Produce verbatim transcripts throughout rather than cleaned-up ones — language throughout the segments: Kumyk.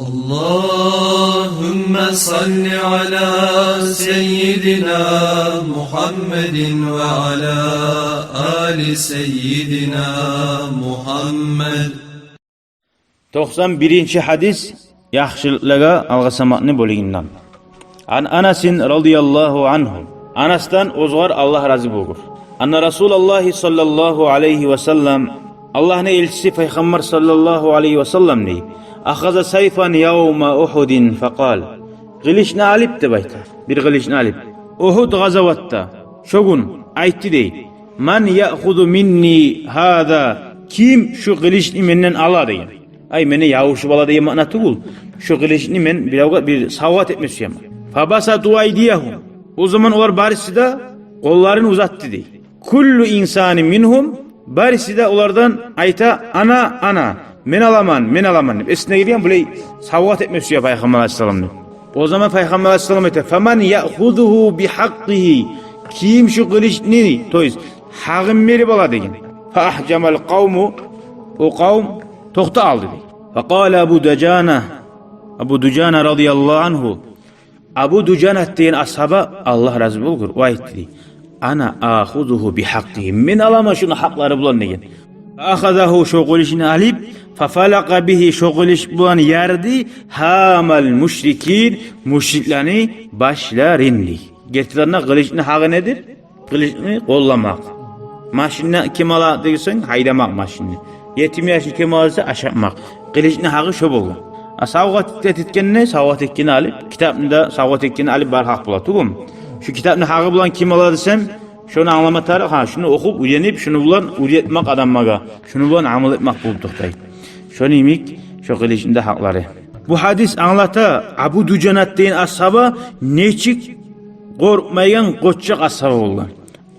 اللهم صل على سيدنا محمد وعلى آل سيدنا محمد. Токъсан биринчи гьадис, яхшылыкълагъа алгъасамакъны бёлюгюнден. عن أنس رضي الله عنه. Анасдан, огъар Аллагь рази болгъур. أن رسول الله صلى الله عليه وسلم, Аллагьны элчиси пайхаммар саллаллагьу алайгьи васаллам дей, أخذ سيفا يوم أحد فقال, къылычны алып, деп айта, бир къылычны алып, Угьуд къазаватда, шо гюн айтды дей: من يأخذ مني هذا, ким шу къылычны менден ала деген. Ай, мени ябушуп ала деген маъна тюгюл. Шу къылычны мен биревге бир савгъат этме сюемен. فبسطوا أيديهم. О заман олар бариси де къолларын узатды дей. كل إنسان منهم, бариси де олардан айта: أنا، أنا, мен аламан, мен аламан деп. Эсине гелген булай савгъат этме сюе пайхаммар алайгьиссалам деп. О заман пайхаммар алайгьиссалам айта: فمن يأخذه بحقه, ким шу къылычны, то есть гьакъын берип ала деген. فأحجم القوم, о къавум токъта къалды дей. فقال أبو دجانة, Абу Дужана رضي الله عنه, Абу Дужана деген асгьаба, Аллагь рази болгъур, о айтды дей: أنا آخذه بحقه, мен аламан шуну гьакълары булан деген. فأخذه, шо къылычны алып, ففلق به, шо къылыч булан ярды, هام المشركين, мушриклени башларын дей. Гертиден де къылычны гьакъы недир? Къылычны къолламакъ. Машинни ким ала десенг, гьайдамакъ машинни. Етим яшны ким ала десе, ашатмакъ. Къылычны гьакъы шо болгъан. А савгъат этгенни, савгъат этгенни алып, китапны да савгъат этгенни алып бар гьакъ бола тюгюлмю? Шу китапны гьакъы булан ким ала десем, шону англама тарыкъ, гьа, шуну охуп, уьйренип, шуну булан уьйретмек адамлагъа, шуну булан амал этмек болуп токътай. Шону йимик, шо къылычны да гьакълары. Бу гьадис англата, Абу Дужанат деген асгьаба нечик къоркъмайгъан къоччакъ асгьаба болгъан.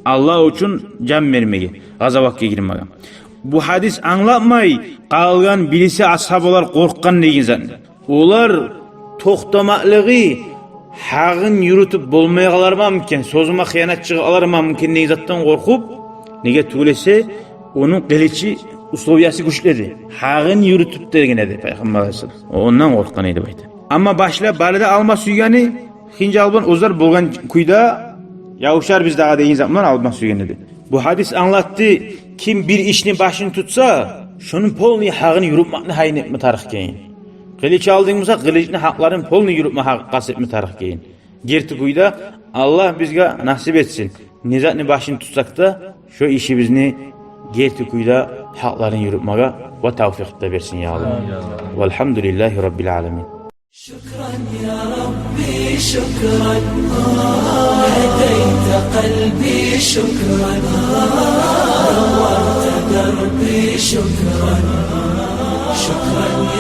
Аллагь учун жан бермеге, къазаватгъа гирмеге. Бу гьадис англатмай къалгъан бириси асгьабалар къоркъгъан деген затны. Олар токътамакълыгъы гьакъын юрютюп болмай къалармы мумкин, сёзюме хыянат чыгъа къалармы мумкин деген затдан къоркъуп, неге тюгюл эсе, ону къылычы условиясы гючлю эди. Гьакъын юрютюп деген эди пайхаммар алайгьиссалам. Ондан къоркъгъан эди деп айта. Амма башлап бары да алма сюйгени, хынжал булан оьзлер болгъан кюйде, явушарбыз дагъы деген заман алма сюйген эди. Бу гьадис англатды, ким бир ишни башын тутса, шону полный гьакъын юрютмекни гьайын этме тарыкъ экен. Къылыч алдынг буса, къылычны гьакъларын полный юрютме гьакъ къаст этме тарыкъ экен. Герти кюйде Аллагь бизге насип этсин. Не затны башын тутсакъ да, шо ишибизни герти кюйде гьакъларын юрютмеге ва тавфикъ да берсин, я Аллагь. Амин. والحمد لله رب العالمين. شكرا يا ربي، شكرا، هديت قلبي، شكرا، نورت دربي، شكرا، شكرا